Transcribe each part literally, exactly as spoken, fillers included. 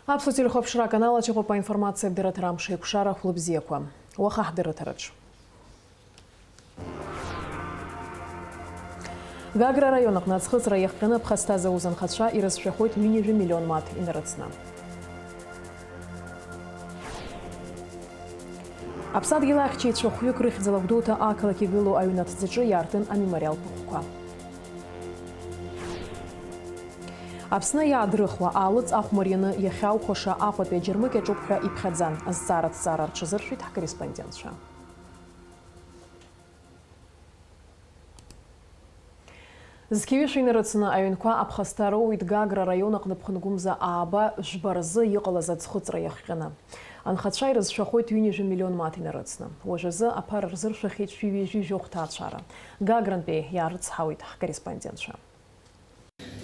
Аԥсуа телехәаԥшра аканал аҿы иҟоуп аинформациатә дырраҭара Амш еиқәшара, хәлыбзиақәа. Уаха ҳдырраҭараҿы. Гагра араион аҟны аӡхыҵра иахҟьаны аԥхасҭа зауз анхацәа ирызшәахоит ҩынҩажәа миллион мааҭ инарыцны. Аԥсадгьыл ахьчаҩцәа хәҩык рыхьӡала Гәдоуҭа ақалақь игылоу аҩнаҭӡаҿы иаартын амемориалтә ҟәыхқәа. Аԥсны иаадрыхуа, аалыҵ ахә марианы иахьааухәаша Аҟәатәи аџьармыкьа аҿуп ҳәа иԥхьаӡан. Азҵаара аҭҵаара рҽазыршәеит ҳкорреспондентцәа. Зқьи ҩышәи инарыцны аҩнқәа аԥхасҭа роуит Гагра араион аҟны ԥхынгәымза ааба жәба рзы иҟалаз аӡхыҵра иахҟьаны. Анхацәа ирызшәахоит ҩынҩажәа миллион мааҭ инарыцны. Уажәазы аԥара рзыршәахьеит шәи ҩажәи жәохә ҭаацәара. Гагрантәи иаарыцҳауеит ҳкорреспондентцәа.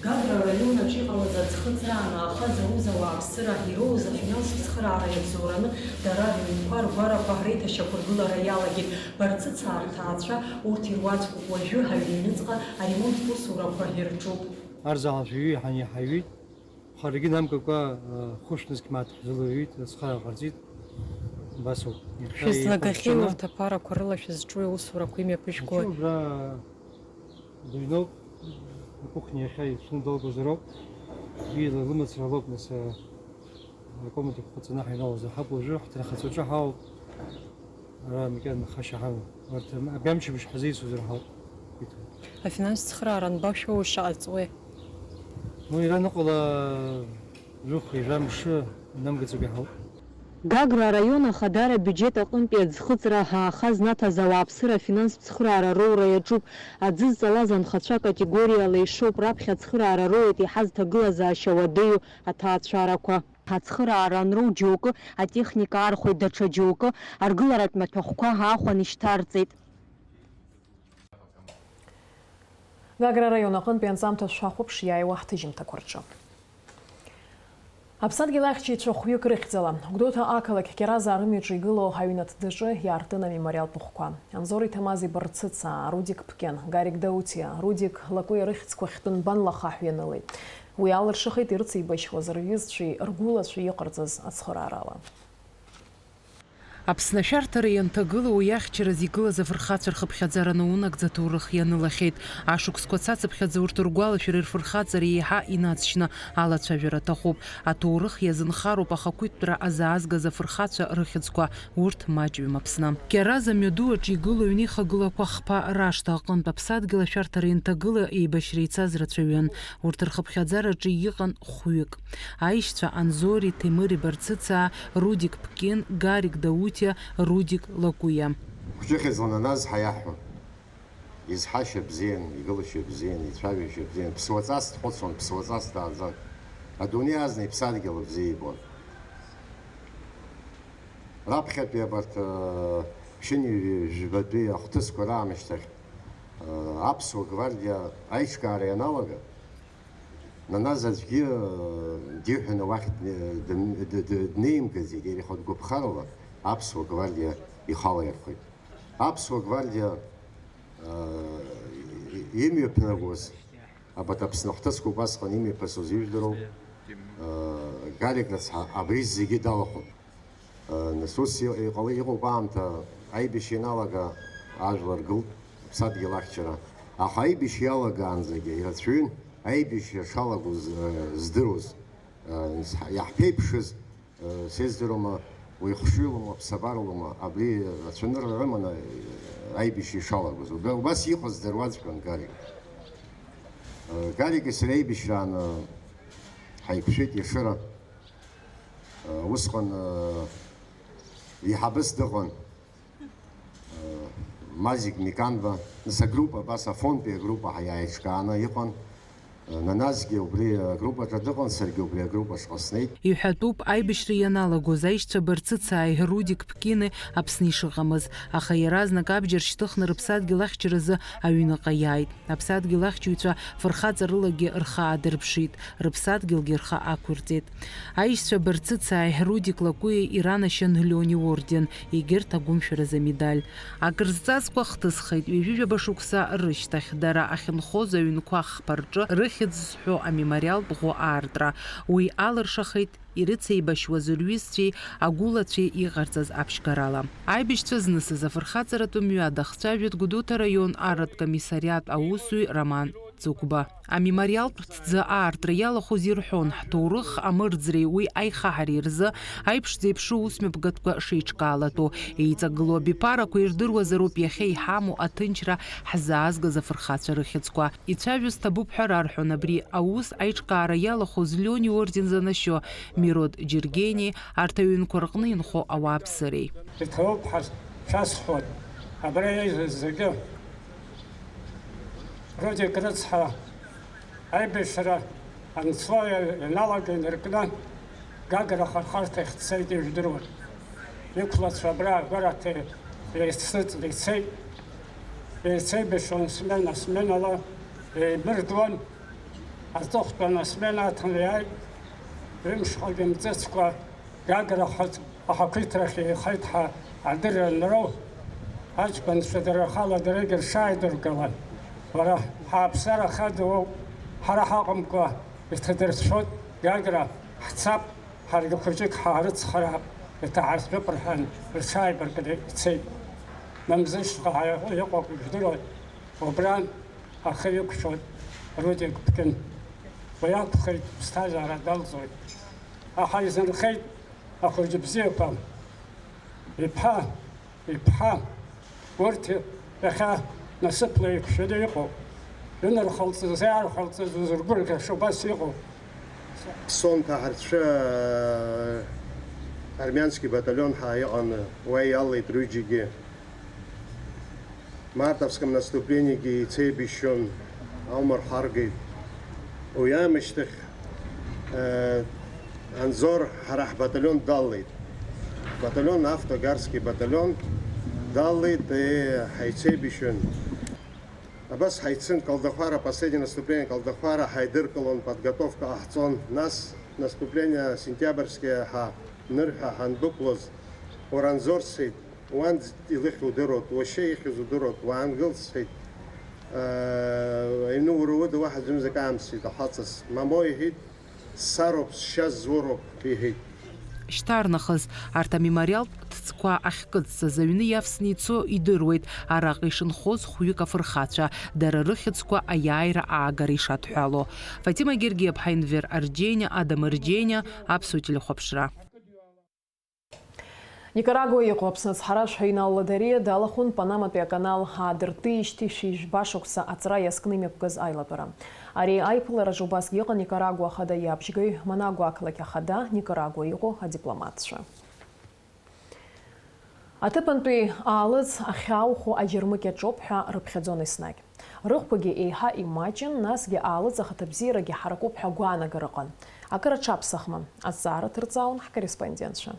Гагра араион аҿы иҟалаз аӡхыҵраан ааха зауз ауааԥсыра ироуз афинанстә цхыраара иабзоураны дара рыҩнқәа ргәарақәа реиҭашьақәыргылара иалагеит. Барцыцаа рҭаацәа урҭ ируаӡәкуп уажәы ҳаҩны аҩныҵҟа аремонттә усурақәа ирҿуп. Арзаҳал жәаҩы иҳан иаҳаҩит. Харагьы намкакәа, хәышә нызқь мааҭ ҳзылаҩит, ацхыраара ҟарҵеит. Абас ауп. Иахьа шәызлагахьеи еиқәыршәаны урҭ аԥарақәа рыла шәызҿуи аусурақәа имҩаԥыжәгои? Аҿы убра дыҩноуп, акухня иахьа ишәны далгозароуп. Уи лымацара лоуп, нас, акомнатақәа ҟаҵаны ҳаҩналозар ҳакәу, уажәы ҳҭынхацәаҿы ҳауп. Ара макьана хашьа ҳамам. Урҭ абри амчыбжь ҳазеицәоузар ҳауп. Афинанстә цхыраара анбашәоу шаҟа ҵуеи? Ну, ираныҟала жәохә ҩажәа мшы инамгаӡакәа иҳауп. Гагра араион ахадара абиуџьет аҟынтәи аӡхыҵра ҳааха знаҭаз ауааԥсыра афинанстә цхыраара роура иаҿуп. Аӡы зҵалаз анхацәа категориала ишоуп, раԥхьа ацхыраара роуеит еиҳа зҭагылазаашьа уадаҩу аҭаацәарақәа. Ацхыраара анроу џьоукы атехника аархәеит, даҽа џьоукы аргыларатә маҭәахәқәа аахәан ишьҭарҵеит. Гагра араион аҟынтәи анҵамҭа шәахәаԥш иааиуа ҳҭыжьымҭақәа рҿы. Аԥсадгьыл ахьчаҩцәа хәҩык рыхьӡала, Гәдоуҭа ақалақь Кьаразаа рымҩаҿы игылоу аҩнаҭӡаҿы иаартын амемориалтә ҟәыхқәа. Анзор Иҭамази Барцыцаа, Рудик Ԥкьын, Гарик Даутиа, Рудик Лакәиа рыхьӡқәа ахьтәы нбан лаха ҳҩанылеит. Уи алыршахеит ирыцеибашьуаз рҩызцәеи ргәылацәеи иҟарҵаз ацхыраарала. Аԥсны ашәарҭара ианҭагыла, уи ахьчараз игылаз афырхацәа рхыԥхьаӡара наунагӡа аҭоурых ианылахьеит. Ашықәсқәа цацыԥхьаӡа урҭ ргәалашәареи рфырхаҵареи еиҳа инаҵшьны алацәажәара аҭахуп. Аҭоурых иазынхароуп ахақәиҭтәра азаазгаз афырхацәа рыхьӡқәа, урҭ маҷҩым Аԥсны. Кьараза мҩаду аҿы игылоу ҩнеихагылақәа хԥа рашҭа аҟынтә аԥсадгьыл ашәарҭара ианҭагыла еибашьра ицаз рацәаҩын. Урҭ рхыԥхьаӡараҿы иҟан хәҩык. Аишьцәа Анзори Ҭемыри Барцыцаа, Рудик Ԥкьын, Гарик Даутиа, Рудик Лакәиа. Хәҷыхьыӡла Наназ ҳәа иаҳҳәон. Изҳашьа бзиан, игылашьа бзиан, ицәажәашьа бзиан, ԥсуаҵас дхәыцуан, ԥсуаҵас дааӡон. Адунеи азна иԥсадгьыл бзиа ибон. Раԥхьатәи абарҭ, ы, ԥшьынҩажәи жәбатәи ахҭысқәа раамышьҭахь, ы, аԥсуа гвардиа аиҿкаара ианалага, Наназ аӡәгьы, ы, диҳәаны уахь дне-, дым-, д-, д-, днеимгаӡеит, иара ихатә гәаԥхарала аԥсуа гвардиа ихалаирхәеит. Аԥсуа гвардиа, ы, имҩаԥнагоз, абарҭ Аԥсны ахҭысқәа убасҟан имҩаԥысуаз ижәдыруоу, ы, Гарик рыцҳа, абри зегьы далахәын. Нас ус иҟала-, иҟоуп аамҭа, аибашьра ианалага ажәлар гылт, аԥсадгьыл ахьчара. Аха аибашьра иалагаанӡагьы ирацәаҩын аибашьра шалагоз, э, здыруаз, э, ҳа-, иаҳԥеиԥшыз, э, сездыруама, уи хшыҩлома, ԥсабаралома, абри рацәанырра рыманы, э, аибашьра ишалагоз. Убра-, убас иҟаз здыруаӡәкын Гарик. Э, Гарики сареи аибашьраан, э, ҳаиқәшәеит Ешыра. Усҟан, э, еиҳабыс дыҟан, э, Мазик Миканба. Нас агруппа, абас Афонтәи агруппа ҳа-, иааиҿкааны иҟан. Э, Наназгьы убри агруппаҿы дыҟан, саргьы убри агруппаҿ снеит. Иҳәатәуп, аибашьра ианалагоз аишьцәа Барцыцааи Рудик Ԥкьыни Аԥсны ишыҟамыз, аха иаразнак абџьар шьҭыхны рыԥсадгьыл ахьчаразы аҩныҟа иааит. Аԥсадгьыл ахьчаҩцәа фырхаҵарылагьы рхы аадырԥшит, рыԥсадгьылгьы рхы ақәырҵеит. Аишьцәа Барцыцааи Рудик Лакәиеи иранашьан Леон иорден, егьырҭ агәымшәаразы амедаль. Акрызҵазкуа хҭысхеит, ҩажәижәаба шықәса рышьҭахь дара ахьынхоз аҩнқәа хԥа рҿы рыхьӡ Хьыӡ зҳәо амемориалтә ӷәы аартра. Уи алыршахеит ирыцеибашьуаз рҩызцәеи агәылацәеи иҟарҵаз аԥшьгарала. Аибашьцәа знысыз афырхаҵаратә мҩа дахцәажәеит Гәдоуҭа раион арратә комиссариат аусзуҩ Роман Ӡыкәба. Амемориалтә ҭӡы аартра иалахәыз ирҳәон, ҳҭоурых амырӡреи уи аихаҳареи рзы аиԥш зеиԥшу усмҩаԥгатәқәа шеиҿкаалатәу. Еиҵагылоу абиԥарақәа ирдыруазароуп иахьа иҳамоу аҭынчра ҳзаазгаз афырхацәа рыхьӡқәа. Ицәажәоз ҭабуп ҳәа рарҳәон абри аус аиҿкаара иалахәыз Леони иорден занашьо Мирод Џьергени, арҭ аҩнқәа рҟны инхо ауааԥсыреи. Иҭабуп ҳәа шәасҳәоит, абра еизаз зегьы. Рудик рыцҳа, аибашьра анцо ианалага инаркны, Гагра ахырхарҭахь дцеит, ижәдыруан. Иқәлацәа абра агәараҭа еицныҵны ицеит. Еицеибашьуан смена-сменала, еибырдуан. Аҵыхәтәан асмена аҭаны иааит. Ҩымшҟагьы мҵыцкәа Гагра ахақәиҭрахь еихеит ҳәа адырра анроу, аҷкәынцәа дара рхала даргьы рҽааидыркылан, уара, ҳааԥсара хада уоуп, ҳара ҳаҟамкәа иҭадырцәшәоит Гагра, ҳцап, ҳаргьы хәыҷык ҳаарыцхраап, иҭаҳартәуп рҳәан, рҽааибаркны ицеит. Мамзышьҭҟа ҳәа иҟоуп, ижәдыруан, убра ахы иқәшәоит Рудик Ԥкын. Уи акәхеит, ԥсҭазаара далҵуеит. Аха изынхеит ахәыҷы бзиақәа. Иԥҳа, иԥҳа, урҭ иахьа насыԥла еиқәшәаны иҟоуп. Инархылҵыз, иаархылҵыз узыргәырӷьаша убас иҟоуп. Ксонҭа ҳарцәы, армянский батальон ҳәа иҟан, уа иалеит рҩыџьегьы. Мартовском наступлениегьы ицеибашьшьон, аума рхаргеит. Уи аамышьҭахь, э, Анзор ҳара ҳбаталион даллеит. Баталион, авто-Гарский баталион даллеит, э, ҳаицеибашьшьон. Абас ҳаицын Калдахәара, последнее наступление Калдахәара ҳаидыркылон, подготовка ҟаҳҵон. Нас наступление сентябрьское ҳа нырҳәа ҳандәықәлоз, уара Анзор, сҳәеит, уан илыхьу удыруеит, уашьа ихьыз удыруеит, уаангыл, сҳәеит. Аҩны уара уда уаҳа аӡәымзак аамсит, аҳәаҵас. Мамоу, иҳәеит, сароуп, сшьа зуроуп, иҳәеит. Шьҭарнахыс, арҭ амемориалтә ҭӡқәа ахькыдҵаз аҩны иавсны ицо идыруеит, араҟа ишынхоз хәҩык афырхацәа, дара рыхьӡқәа аиааира аагара ишадҳәало. Фатима Гергиаԥҳа, Енвер Арџьениа, Адам Арџьениа, Аԥсуа телехәаԥшра. Никарагуа иҟоу Аԥсны ацҳаражәҳәаҩ Инал Ладариа далахәын Панаматәи аканал аадыртижьҭеи шәи жәба шықәса аҵра иазкны имҩаԥгаз аилатәара. Ари аиԥылараҿы убасгьы иҟан Никарагуа ахада иабжьгаҩ, Манагуа ақалақь ахада, Никарагуа иҟоу адипломатцәа. Аҭыԥантәи аалыҵ ахьаухәо аџьармыкьа ҿоуп ҳәа рыԥхьаӡон еснагь. Рыхәқәагьы еиҳа имаҷын, насгьы аалыҵ ахаҭабзиарагьы ҳаракуп ҳәа агәаанагара ыҟан. Акыр аҽаԥсахма, азҵаара ҭырҵаауан ҳкорреспондентцәа.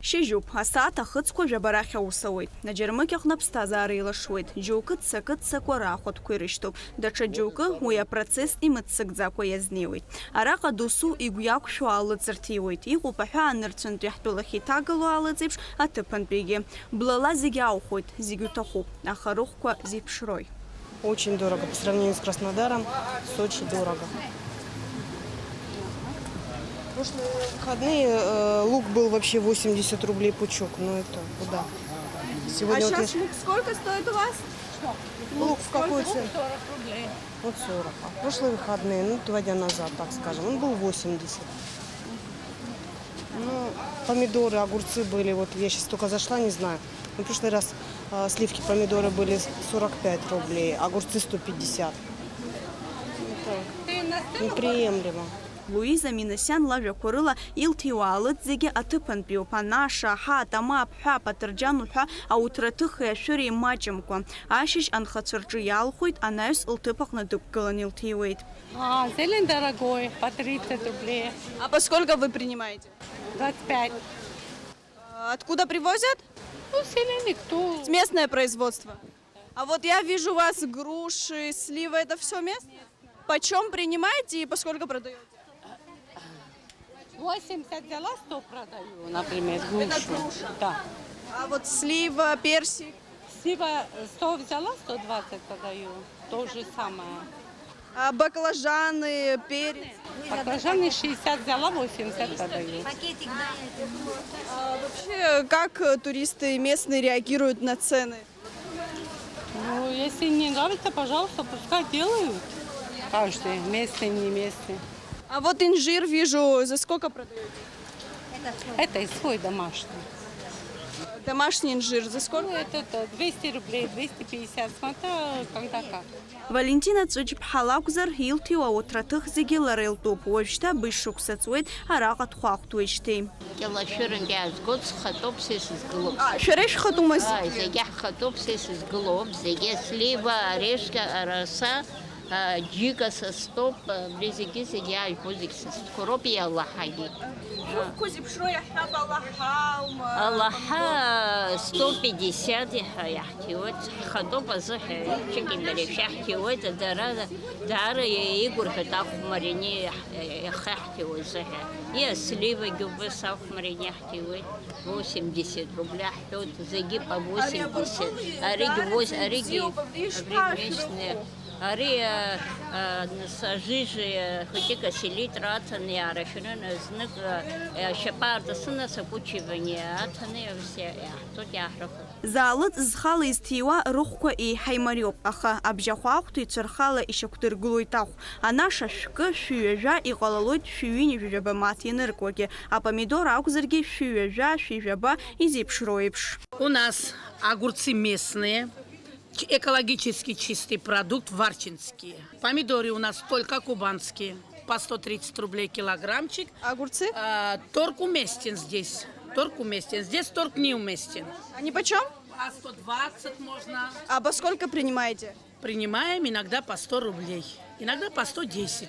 Шьыжьуп, асааҭ ахыцқәа жәаба рахь аус ауеит. Аџьармыкьаҟны аԥсҭазаара еилашуеит. Џьоукы ццакы-ццакуа раахәатәқәа ирышьҭоуп. Даҽа џьоукы уи апроцесс имыццакӡакәа иазнеиуеит. Араҟа досу игәы иақәшәо аалыҵ рҭиуеит. Иҟоуп аҳәаа нырцәынтәи ҳтәылахь иҭагало аалыҵ еиԥш аҭыԥантәигьы. Блала зегь аухоит, зегь уҭахуп, аха рыхәқәа зеиԥшрои? Очень дорого по сравнению с Краснодаром. Сочи дорого. Прошлые выходные, э, лук был вообще восемьдесят рублей пучок. Ну это куда? Сегодня... А вот сейчас я щ- лук сколько стоит у вас? Лук в какую цену? Сорок рублей. Вот сорок. А в прошлые выходные, ну, два дня назад, так скажем, он был восемьдесят. Ну, помидоры, огурцы были. Вот я сейчас только зашла, не знаю. Ну, в прошлый раз, а, сливки, помидоры были сорок пять рублей, огурцы сто пятьдесят. Это неприемлемо. Луиза Минасиан лажәақәа рыла, илҭиуа аалыҵ зегьы аҭыԥантәиуп, анаша, аҳа, атама, аԥҳәа, аԥаҭырџьан уҳәа ауҭраҭыхи ашәыреи маҷымкәа. Ашьыжь анхацәа рҿы иалхәеит, анаҩс лҭыԥ аҟны дықәгылан илҭиуеит. А, зелень дорогой, по тридцать рублей. А по сколько вы принимаете? Двадцать пять. А откуда привозят? Ну, селение кто. Местное производство. А вот я вижу у вас груши, сливы, это всё местное? Почём принимаете и по сколько продаёте? Восемьдесят взяла, сто продаю, например, грушу. Это груша? Да. А вот слива, персик? Слива сто взяла, сто двадцать продаю. То же самое. А баклажаны, перец? Баклажаны шестьдесят взяла, восемьдесят продаю. А вообще, как э, туристы местные реагируют на цены? Ну, если не нравится, пожалуйста, пускай делают. Каждый, местный, не местный. А вот инжир вижу, за сколько продаете? Это и свой домашний. Домашний инжир за Ну, сколько? это, это двести рублей, двести пятьдесят, смотря когда как. Валентина Ҵәыџьԥҳа лакәзар, илҭиуа ауҭраҭых зегьы лара илтәуп. Уажәшьҭа быжь шықәса ҵуеит араҟа дхәаахәҭуеижьҭеи. Кьалашәырантәи аазгоит, схатәоуп са исызгылоу. А, шәара ишәхатәума Ааи, зегьы? Зегьы ҳхатәуп, са исызгылоуп, зегьы слива, орешка, араса, а, џьыка са стәоуп, абри зегьы, зегьы аажәбо зегь са стәқәа роуп, иалаҳагьы. Рыхәқәа зеиԥшроу иаҳҳәап, алаҳа аума? Алаҳа сто пятьдесят иҳәа иаҳҭиуеит, ҳхатәоуп азыҳәа, ҷыки дареи шәаҳҭиуеит, дара даара еигәырӷьоит ахәмарини иахьаҳҭиуа азыҳәа. Иа сливагьы убас ахәмарини иаҳҭиуеит, восемьдесят рубля ҳҳәоит, зегьы по восемьдесят. Аригь вось-, аригь абри местный. Ари, а, а, сажижи, а, хәыҷык аселитра аҭаны иаарашәаны, знык, а, ашьапы аартасны, нас акәычивание аҭаны, ус иа-, иаҳҵоит, иаҳрыхәоит. Заалыҵ зхала изҭиуа рыхәқәа еиҳа имариоуп, аха абжьахәаахәҭыҩцәа рхала ишьақәдыргылоит ахә. Анаша шәкы, шәҩажәа, иҟалалоит шәҩынҩажәаба мааҭ ианыркуагьы, апомидор акәзаргьы шәҩажәа, шәижәаба изеиԥшроу еиԥш. У нас огурцы местные, ч-, экологически чистый продукт, варчинские. Помидоры у нас только кубанские, по сто тридцать рублей килограммчик. Огурцы? А, торг уместен здесь. Торг уместен. Здесь торг не уместен. Они почем? А сто двадцать можно. А по сколько принимаете? Принимаем иногда по сто рублей, иногда по сто десять.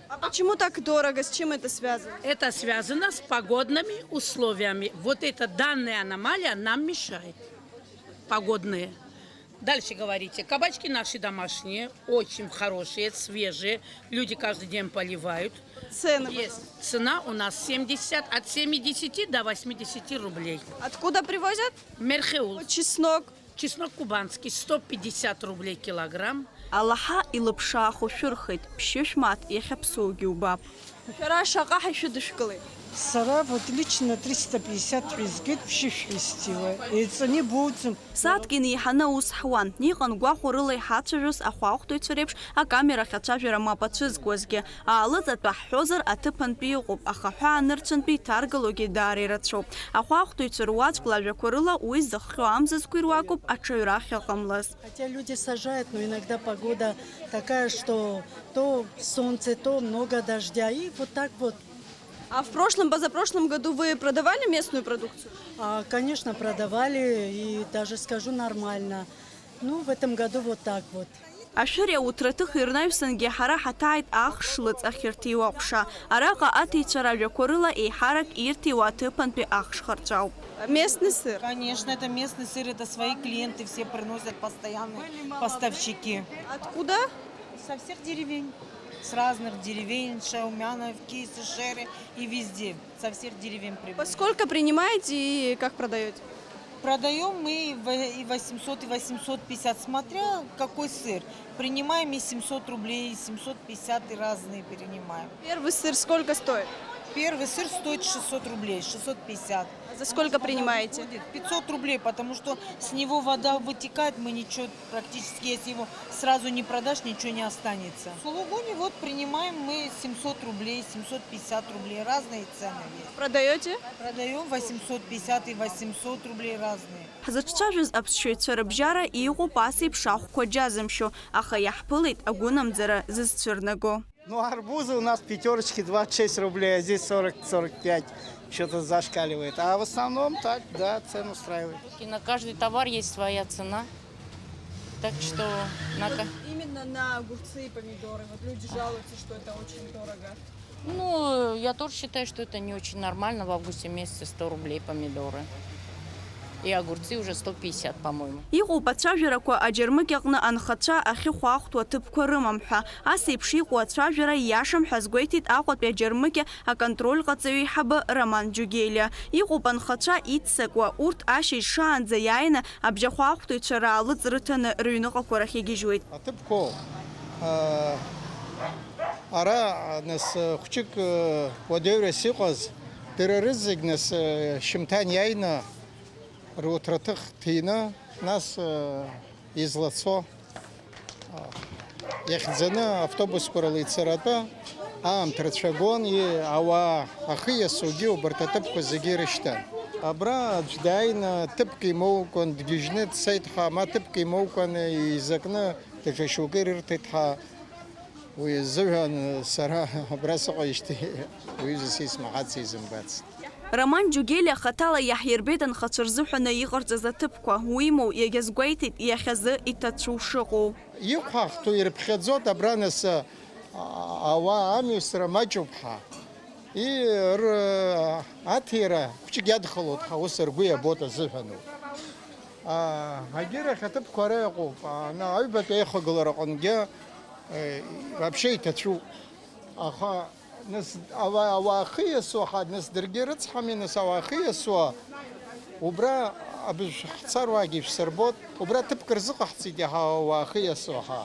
А почему так дорого? С чем это связано? Это связано с погодными условиями. Вот эта данная аномалия нам мешает. Погодные. Дальше говорите. Кабачки наши домашние, очень хорошие, свежие. Люди каждый день поливают. Цены. Есть. Цена у нас семьдесят, от семидесяти до восьмидесяти рублей. Откуда привозят? Мерхеул. Вот чеснок. Чеснок кубанский, сто пятьдесят рублей килограмм. Алаҳа илыԥшаахо шәырхеит, ԥшьышә мааҭ иахьаԥсоугьы убап. Шәара шаҟа ҳәа шәыдышәкылеит? Сара вот лично триста пятьдесят ҳәа изгеит, ԥшьышә ҳәа исҭиуа, еиҵаны ибоуӡом. Сааҭк инеиҳаны аус ҳуан, иҟан гәахәарыла иҳацәажәоз ахәаахәҭыҩцәа реиԥш акамерахь ацәажәара мап ацәызкуазгьы. Аалыҵатәа ҳҳәозар, аҭыԥантәи ыҟоуп, аха ҳәаа нырцәынтәи иҭаргалогьы даара ирацәоуп. Ахәаахәҭыҩцәа руаӡәк лажәақәа рыла уи зыхҟьо амзызқәа ируакуп аҽаҩра ахьыҟамлаз. Хотя люди сажают, но иногда погода такая, что то солнце, то много дождя. И вот так вот. А в прошлом, позапрошлом году вы продавали местную продукцию? А, конечно, продавали и даже, скажу, нормально. Ну, в этом году вот так вот. Ашәыри ауҭраҭых ирнаҩсангьы ҳара ҳаҭааит ахш лыҵ ахьырҭиуа аҟәша. Араҟа аҭаҩцәа ражәақәа рыла еиҳарак ирҭиуа аҭыԥантәи ахш харҵәоуп. Местный сыр. Конечно, это местный сыр, это свои клиенты, все приносят постоянные поставщики. Откуда? Со всех деревень, с разных деревень, Шаумяновки, Сышеры и везде, со всех деревень По привозят. Сколько принимаете и как продаете? Продаем мы и во- и восемьсот, и восемьсот пятьдесят, смотря какой сыр. Принимаем и семьсот рублей, и семьсот пятьдесят, и разные принимаем. Первый сыр сколько стоит? Первый сыр стоит шестьсот рублей, шестьсот пятьдесят. А за сколько принимаете? Пятьсот рублей, потому что с него вода вытекает, мы ничего практически, если его сразу не продашь, ничего не останется. Сулугуни вот принимаем мы семьсот рублей, семьсот пятьдесят рублей, разные цены есть. Продаете? Продаем восемьсот пятьдесят и восемьсот рублей разные. Ҳзыҿцәажәоз аԥсшьаҩцәа рыбжьара иҟоуп ас еиԥш ахәқәа џьазымшьо, аха иаҳԥылеит агәынамӡара зызцәырнаго. Ну, арбузы у нас пятерочки двадцать шесть рублей, а здесь сорок, сорок пять. Что-то зашкаливает. А в основном так, да, цену устраивает. И на каждый товар есть своя цена. Так что на ка- Именно на огурцы и помидоры. Вот люди жалуются, что это очень дорого. Ну, я тоже считаю, что это не очень нормально в августе месяце сто рублей помидоры. И огурцы уже сто пятьдесят, по-моему. Иҟоуп ацәажәарақәа аџьармыкьаҟны анхацәа ахьыхәаахәҭоу аҭыԥқәа рымам ҳәа. Ас еиԥш иҟоу ацәажәара ииашам ҳәа азгәеиҭеит Аҟәатәи аџьармыкьа аконтрольҟаҵаҩы еиҳабы Роман Џьугелиа. Иҟоуп анхацәа иццакуа, урҭ ашьыжь шаанӡа иааины абжьахәаахәҭыҩцәа раалыҵ рыҭаны рыҩныҟақәа рахь игьежьуеит. Аҭыԥқәоу, э, Ара, нас, хәҷык, уадаҩрас иҟаз, дара рызегь, нас, шьымҭан иааины, руҭраҭых ҭины, нас, излацо, иахьӡаны автобусқәа рыла ицаратәы аамҭа рацәагон, и-, ауаа ахы иасугьы убарҭ аҭыԥқәа зегьы ирышьҭан. Абра аӡә дааины ҭыԥк имоукәан дгьежьны дцеит ҳәа, ма ҭыԥк имоукәан изакны даҽа шьоукы ирырҭеит ҳәа, уи азыҳәан сара абра сыҟоижьҭеи уҩызас исмаҳац изымбацт. Роман Џьугели ахаҭала иаҳирбеит анхацәа рзыҳәаны иҟарҵаз аҭыԥқәа, уимоу, иагьазгәеиҭеит иахьазы иҭацәу шыҟоу. Иқәҳахҭу ирыԥхьаӡоит абра нас, а, ауаа амҩасра маҷуп ҳәа. И-, р-, аҭира хәҷык иадхалоит ҳәа ус ргәы иабоит азыҳәаноуп. А, агьырахь аҭыԥқәа ара иҟоуп. А, на, аҩбатәи аихагылара аҟынгьы, э, вообще иҭацәуп. Аха, нас, ауаа, ауаа ахы иасуа ҳа, нас, даргьы рыцҳами, нас, ауаа ахы иасуа, убра абыжә ҳцаруаагьы шәсырбот, убра ҭыԥк рзыҟаҳҵеит иаҳа ауаа ахы иасуа ҳа.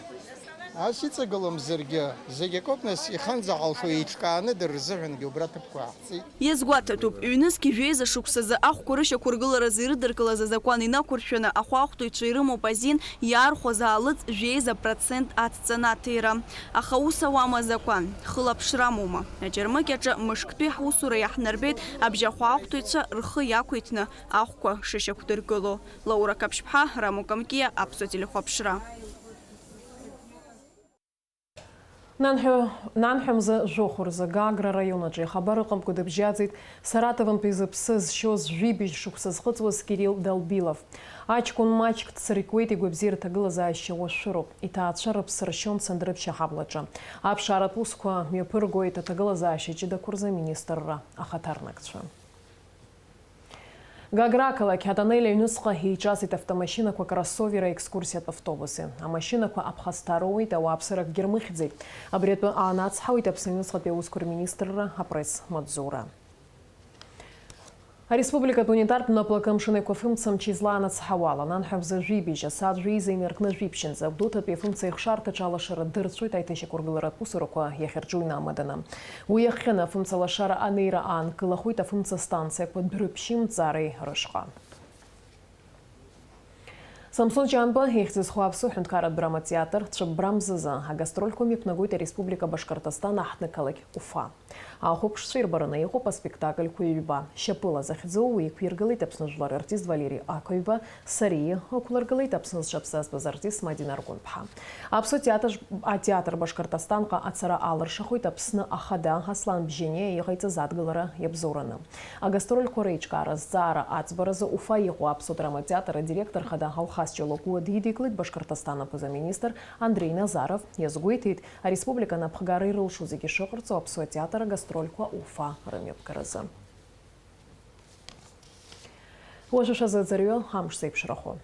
Ас иҵагыломзаргьы, зегь акоуп, нас, иханӡа ҳалшо еиҿкааны дара рзыҳәангьы убра ҭыԥқәа аҳҵеит. Иазгәаҭатәуп, ҩнызқь жәеиза шықәсазы ахәқәа рышьақәыргыларазы ирыдыркылаз азакәан инақәыршәаны ахәаахәҭыҩцәа ирымоуп азин иаархәаз аалыҵ жәеиза процент ацҵаны аҭира. Аха ус ауама азакәан? Хылаԥшра амоума? Аџьармыкьаҿы мышктәи ҳусура иаҳнарбеит абжьахәаахәҭыҩцәа рхы иақәиҭны ахәқәа шышьақәдыргыло. Лаура Қаԥшьԥҳа, Раму Камкиа, Аԥсуа телехәаԥшра. Нанҳәа-, нанҳәа мза жәохә рзы Гагра араион аҿы ихабар ыҟамкәа дыбжьаӡит Саратовынтәи зыԥсы зшьоз жәибжь шықәса зхыҵуаз Кирилл Далбилов. Аҷкәын маҷк дсыркуеит, игәабзиара аҭагылазаашьа уашәшәыроуп. Иҭаацәа рыԥсы ршьон Сандрыԥшь аҳаблаҿы. Аԥшааратә усқәа мҩаԥыргоит аҭагылазаашьа ҷыдақәа рзы аминистрра ахаҭарнакцәа. Гагра ақалақь атоннель аҩныҵҟа еиҿасит автомашьынақәа, кроссовери, аекскурсиатә автобуси. Амашьынақәа аԥхасҭа роуеит, ауааԥсыра акгьы рмыхьӡеит. Абри атәы аанацҳауеит Аԥсны аҩныҵҟатәи аусқәа рминистрра апресс-маҵзура. Ареспубликатә унитартә наплакы амшын еиқәа фымца мчы излаанацҳауа ала, нанҳәа мза жәибжь асааҭ жәеиза инаркны жәиԥшьынӡа, Гәдоуҭатәи афымца ихшарҭаҿы алашара дырцәоит аиҭашьақәыргыларатә усурақәа иахьарҿу инамаданы. Уи иахҟьаны афымца лашара анеира аанкылахоит афымца станциақәа дәрыԥшьымҵареи рышҟа. Самсон Ҷанба ихьӡ зху аԥсуа ҳәынҭқарратә драма театр цәыббра мзазы агастрольқәа мҩаԥнагоит ареспублика Башкортостан аҳҭнықалақь Уфа. Ахәаԥшцәа ирбараны иҟоуп аспектакльқәа ҩба. Шьапыла захьӡу уи иқәиргылеит Аԥсны жәлар артист Валери Ақаҩба, Сариа ықәлыргылеит Аԥсны зҽаԥсазтәыз артист Мадина Аргәынԥҳа. Аԥсуа театр, атеатр Башкортостанҟа ацара алыршахоит Аԥсны ахада Аслан Бжьаниа иҟаиҵаз адгылара иабзоураны. Агастрольқәа реиҿкаара азҵаара аӡбаразы Уфа иҟоу Аԥсуа драматеатр адиректор хада Алхас Ҷалокуа дидикылеит Башкортостан аԥыза-министр Андрей Назаров, иазгәеиҭеит, ареспублика напхгара ирылшо зегьы шыҟарҵо Аԥсуа театр агастрольқәа Уфа рымҩаԥгаразы. Уажәы шәазыӡырҩы амш зеиԥшрахо.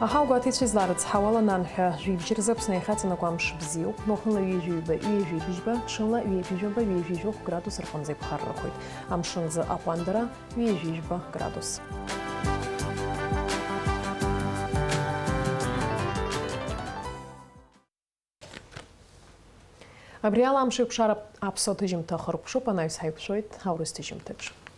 Аха агәаҭеицәа изларыцҳауала, нанҳәа жәибжь рзы Аԥсны иахьаҵанакуа амш бзиоуп, уахынла ҩажәи ҩба, ҩажәи бжьба, ҽынла ҩажәи жәаба, ҩажәи жәохә градус рҟынӡа иԥхаррахоит. Амшын аӡы аҟәандара ҩажәи жәба градус. Абри ала амш еиқәшара аԥсуа ҭыжьымҭа ахыркәшоуп, анаҩс ҳаиқәшәоит аурыс ҭыжьымҭаҿы.